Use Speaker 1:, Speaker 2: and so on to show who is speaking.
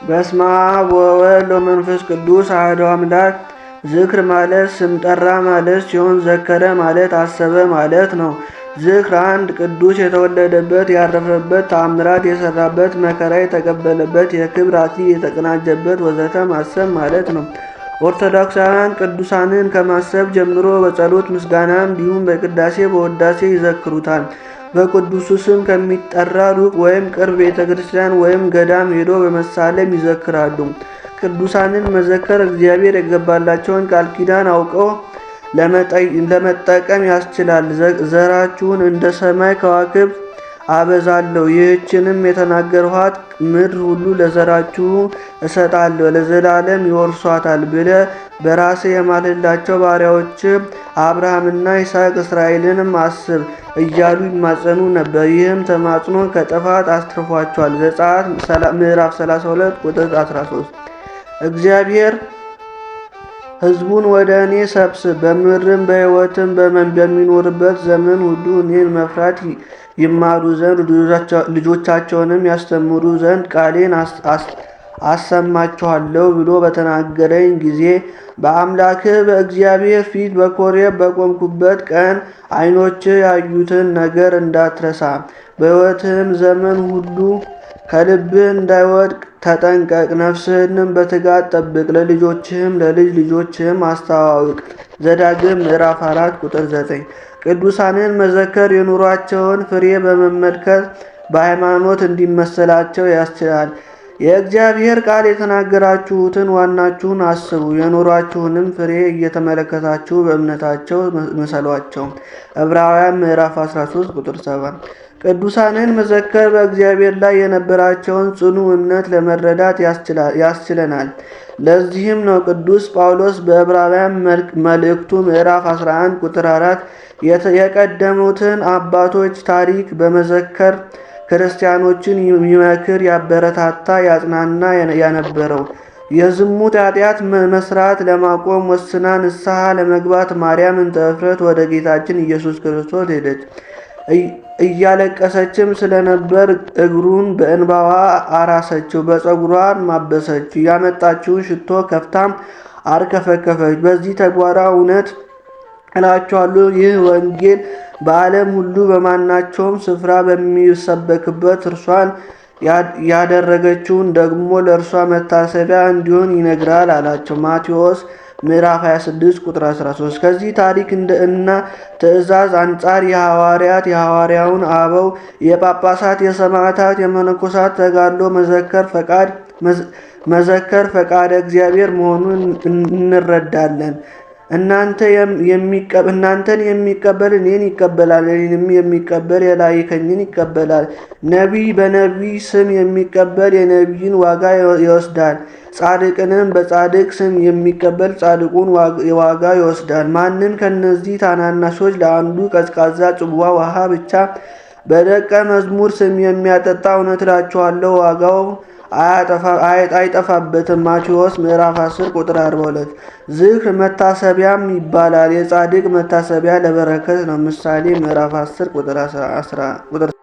Speaker 1: በስመ አብ ወወልድ ወመንፈስ ቅዱስ አሐዱ አምላክ። ዝክር ማለት ስም ጠራ ማለት ሲሆን ዘከረ ማለት አሰበ ማለት ነው። ዝክር አንድ ቅዱስ የተወለደበት፣ ያረፈበት፣ ተአምራት የሰራበት፣ መከራ የተቀበለበት፣ የክብር አክሊል የተቀናጀበት ወዘተ ማሰብ ማለት ነው። ኦርቶዶክሳውያን ቅዱሳንን ከማሰብ ጀምሮ በጸሎት ምስጋና እንዲሁም በቅዳሴ በውዳሴ ይዘክሩታል። በቅዱሱ ስም ከሚጠራ ሩቅ ወይም ቅርብ ቤተ ክርስቲያን ወይም ገዳም ሄዶ በመሳለም ይዘክራሉ። ቅዱሳንን መዘከር እግዚአብሔር የገባላቸውን ቃል ኪዳን አውቀው ለመጠቀም ያስችላል። ዘራችሁን እንደ ሰማይ ከዋክብት አበዛለሁ፣ ይህችንም የተናገርኋት ምድር ሁሉ ለዘራችሁ እሰጣለሁ፣ ለዘላለም ይወርሷታል ብለህ በራሴ የማልላቸው ባሪያዎች አብርሃምና ይስሐቅ እስራኤልንም አስብ እያሉ ይማጸኑ ነበር። ይህም ተማጽኖ ከጥፋት አስትርፏቸዋል። ዘጸአት ምዕራፍ 32 ቁጥር 13። እግዚአብሔር ሕዝቡን ወደ እኔ ሰብስብ፣ በምድርም በሕይወትም በሚኖርበት ዘመን ሁሉ እኔን መፍራት ይማሩ ዘንድ ልጆቻቸውንም ያስተምሩ ዘንድ ቃሌን አሰማችኋለሁ ብሎ በተናገረኝ ጊዜ በአምላክህ በእግዚአብሔር ፊት በኮሬብ በቆምኩበት ቀን ዓይኖችህ ያዩትን ነገር እንዳትረሳ፣ በሕይወትህም ዘመን ሁሉ ከልብህ እንዳይወድቅ ተጠንቀቅ። ነፍስህንም በትጋት ጠብቅ፣ ለልጆችህም ለልጅ ልጆችህም አስተዋውቅ። ዘዳግም ምዕራፍ 4 ቁጥር 9። ቅዱሳንን መዘከር የኑሯቸውን ፍሬ በመመልከት በሃይማኖት እንዲመሰላቸው ያስችላል። የእግዚአብሔር ቃል የተናገራችሁትን ዋናችሁን አስቡ፣ የኑሯችሁንም ፍሬ እየተመለከታችሁ በእምነታቸው ምሰሏቸው። ዕብራውያን ምዕራፍ 13 ቁጥር 7። ቅዱሳንን መዘከር በእግዚአብሔር ላይ የነበራቸውን ጽኑ እምነት ለመረዳት ያስችለናል። ለዚህም ነው ቅዱስ ጳውሎስ በዕብራውያን መልእክቱ ምዕራፍ 11 ቁጥር 4 የቀደሙትን አባቶች ታሪክ በመዘከር ክርስቲያኖችን ይመክር፣ ያበረታታ፣ ያጽናና ያነበረው። የዝሙት ኃጢአት መስራት ለማቆም ወስና ንስሐ ለመግባት ማርያም እንተ እፍረት ወደ ጌታችን ኢየሱስ ክርስቶስ ሄደች። እያለቀሰችም ስለነበር እግሩን በእንባዋ አራሰችው፣ በፀጉሯን ማበሰችው። ያመጣችውን ሽቶ ከፍታም አርከፈከፈች። በዚህ ተግባሯ እውነት እላችኋለሁ ይህ ወንጌል በዓለም ሁሉ በማናቸውም ስፍራ በሚሰበክበት እርሷን ያደረገችውን ደግሞ ለእርሷ መታሰቢያ እንዲሆን ይነግራል አላቸው። ማቴዎስ ምዕራፍ 26 ቁጥር 13። ከዚህ ታሪክ እና ትእዛዝ አንጻር የሐዋርያት የሐዋርያውን አበው የጳጳሳት የሰማዕታት የመነኮሳት ተጋድሎ መዘከር ፈቃደ እግዚአብሔር መሆኑን እንረዳለን። እናንተን የሚቀበል እኔን ይቀበላል፣ እኔንም የሚቀበል የላከኝን ይቀበላል። ነቢይ በነቢይ ስም የሚቀበል የነቢይን ዋጋ ይወስዳል፣ ጻድቅንም በጻድቅ ስም የሚቀበል ጻድቁን ዋጋ ይወስዳል። ማንም ከነዚህ ታናናሾች ለአንዱ ቀዝቃዛ ጽዋ ውሃ ብቻ በደቀ መዝሙር ስም የሚያጠጣ እውነት እላችኋለሁ ዋጋው አይጠፋበትም። ማቴዎስ ምዕራፍ 10 ቁጥር 42። ዝክር መታሰቢያም ይባላል። የጻድቅ መታሰቢያ ለበረከት ነው። ምሳሌ ምዕራፍ 10 ቁጥር